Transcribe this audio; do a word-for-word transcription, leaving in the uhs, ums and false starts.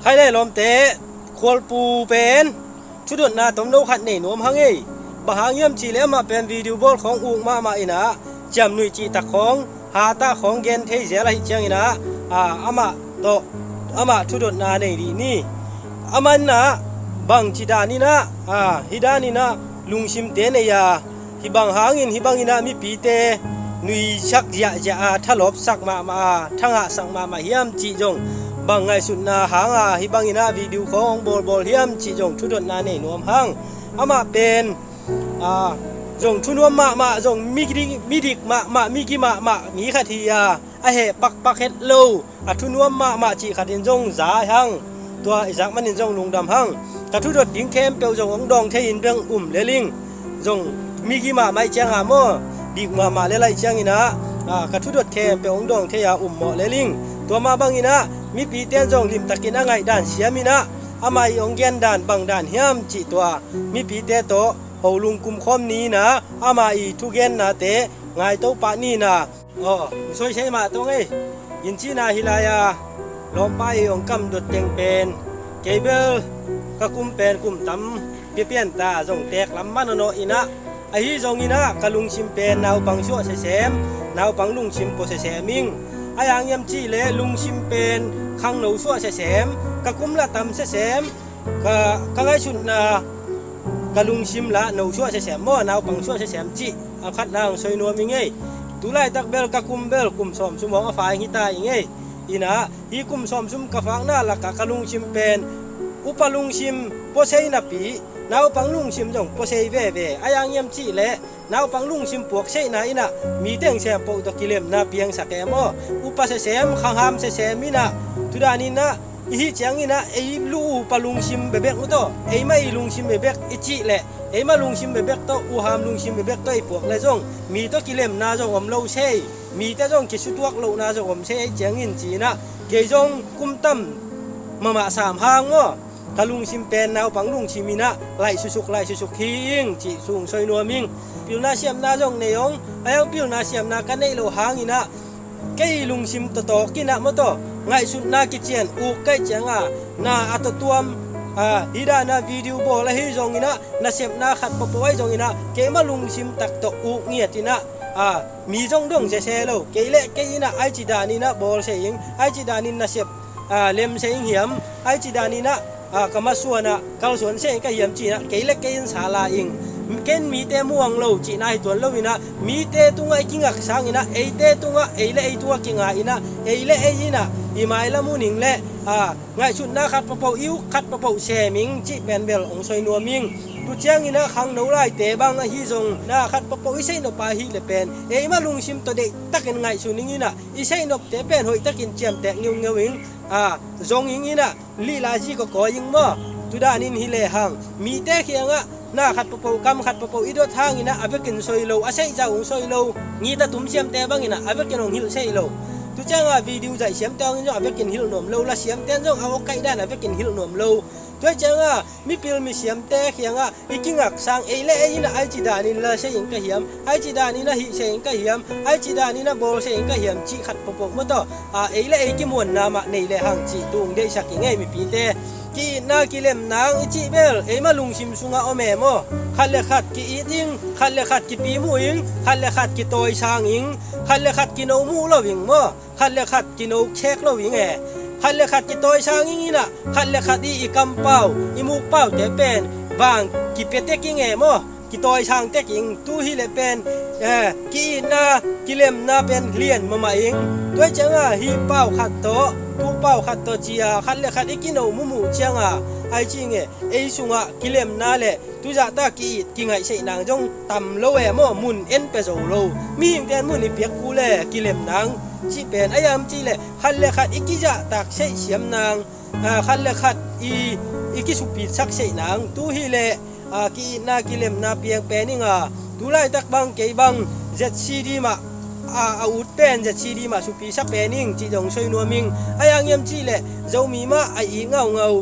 Khai le lawmte, Khualpu pen thudotna tomno khat nei nuam hang ei. Bang hang hiam cih leh amah pen video bawl khawng uk mahmah in ah, ciamnuih cihtak khawng, hatah khawng gen thei zel ahih ciangin ah, a, amah tawh, amah thudotna nei dih ni. Amah in ah bangci dan in ah, a, hih dan in ah lungsimte nei a, hih bang hangin hih bangin ah mipite nuisak ziahziah a, thalawpsak mahmah a, thangahsak mahmah hiam cih zong, bang ngaihsutna hang a hih bangin ah video khawng hong bawlbawl hiam cih zong thudotna nei nuam hang. Amah pen, a, zong thunuam mahmah, zong midik, midik mahmah, migi mahmah mi khat hi a, a heh pakpak het lo, a thunuam mahmah cih khatin zong za hang. Tua i zak manin zong lungdam hang. Ka thudot ding khempeuh zong hong dawng thei in beng um lel ing. Zong migi mahmah ih ciang a maw, dik mahmah lel ahih ciangin ah, a, ka thudot khempeuh hong dawng thei a um mawh lel ing. Tua mah bangin ah mipite in zong limtakin a ngaihdan siam in ah, amah ih hong gendan bangdan hiam cih tua mipite tawh ho lungkum khawm ni in ah, amah ih thugennate ngaito pah ni in ah. Aw, hong soisei mah tong ei. Inn cihna hi lai a, lawmpa ih hong kamdot teng pen, kei bel ka kum pen kum tam piapian ta, zong teek lam manawhnawh in ah, ahi zongin ah ka lungsim pen naupang suah sesem, naupang lungsim pua sesem ing. A, hang hiam cih leh lungsim pen khangno suah sesem, ka kum lah tam sesem, ka, ka ngaihsutna, ka lungsim lah no suah sesem maw, naupang suah sesem cih a khatna hong soi nuam ing ei. Tu laitak bel ka kum bel kum sawmsum hong a fa ing hi ta ing ei. In ah hih kum sawmsum ka fakna lakah ka lungsim pen upa lungsim puasei napi, naupang lungsim zong puasei veve. A, hang hiam cih leh naupang lungsim puakseihna in ah mi teng sempoh tawh kilemna piangsak e maw. Upa sesem, khangham sesem in ah, tu dan in ah, i hih ciangin ah ei lu upa lungsim bebek uh tawh, eimah i lungsim bebek i cih leh, eimah lungsim bebek tawh, uham lungsim bebek tawh i puak leh zong mi tawh kilemna zong om lo sei. Mite zong kisutuak lohna zong om sei ahih ciangin ci in ah, kei zong kum tam mahmah sam hang maw, ka lungsim pen naupang lungsim in ah laih susuk, laih susuk hi ing cih sung soi nuam ing. Pilna siamna zong nei ong, a, hih pilna siamna ka neih loh hangin ah kei lungsim tawtawk in ah maw tawh, ngaihsutna kician uk ka hih ciang a, na a tawtuam, a, hih dan a video bawl ahi zongin ah, nasepna khat pawpaw ahi zongin ah, keimah lungsim tak tawh uk ngiat in ah, a, mi zong dong sese lo. Kei le kei in ah ai ci dan in ah bawl se ing, ai ci dan in nasep, a, lem se ing hiam, ai ci dan in ah, a, ka masuan ah kalsuan se ing ka hiam ci in ah, kei le kei in sa la ing. Ken mite muang lo cihna hi tuan lo in ah, mite tungah i kingak sangin ah, eite tungah, ei le ei tungah kinga in ah, ei le ei in ah i mailam uh ning le, a, ngaihsutna khat pawpaw, i uk khat pawpaw sem ing cih pen bel hong soi nuam ing. Tu ciangin ah khangno laite bang ahi zong, na khat pawpaw i seihnop a hih leh pen, eimah lungsim tawh deihtakin ngaihsun ing in ah, i seihnopte pen hoihtakin ciamteh ngeungeu ing, a, zong ing in ah, lihla zi kawkawi ing maw. Tu dan in hi lehang mite kiangah na khat pawpaw, kam khat pawpaw i dot hangin ah a vekin soi lo, a seihzah hong soi lo. Ngita tum siamte bangin ah a vekin hong hilh sei lo. Tu ciangah video zaih siamte hangin zong a vekin hilh nuam lo, la siamte in zong a awkaih dan a vekin hilh nuam lo. Tua ciangah mipil misiamte kiangah i kingak sang, ei le ei in ah ai ci dan in la se ing ka hiam, ai ci dan in ah hih se ing ka hiam, ai ci dan in ah bawl se ing ka hiam cih khat pawpaw maw tawh, a, ei le ei kimuanna mah nei lehang cih tung deihsak ing ei mipite. Ki-itna kilemna i cih bel eimah lungsim sungah om e maw. Khat le khat ki-it ing, khat le khat kipimuh ing, khat le khat kitawisang ing, khat le khat kinomuh lo ing maw. Khat le khat kinokhek lo ing e. Khat le khat kitawisang ing in ah, khat le khat i, i kampau, i mukpaute pen vang kipia tek ing e maw. Kitawisang tek ing. Tu hi leh pen, eh, ki-itna kilemna pen lian mahmah ing. Tua ciangah hih pau khat tawh, tu pau khat tawh ci-a khat le khat i kino muhmuh ciangah ai ci ing e, ei sungah kilemna le tu zahta ki-it kingaihseih nang zong tam lo e maw, mun en pia zo lo. Mihingte in mun i piak kul e, kilem nang cih pen a hiam cih leh khat le khat i kizahtak seih siam nang, a, khat le khat i, i kisupitsak seih nang. Tu hi leh, a, ki-itna kilemna piang pen ing a, tu laitak bang kei bang Z C D mah, a, a ut pen Z C D mah supisa pen ing cih zong soi nuam ing. A hiang hiam cih leh Zomi mah a it ngaungau,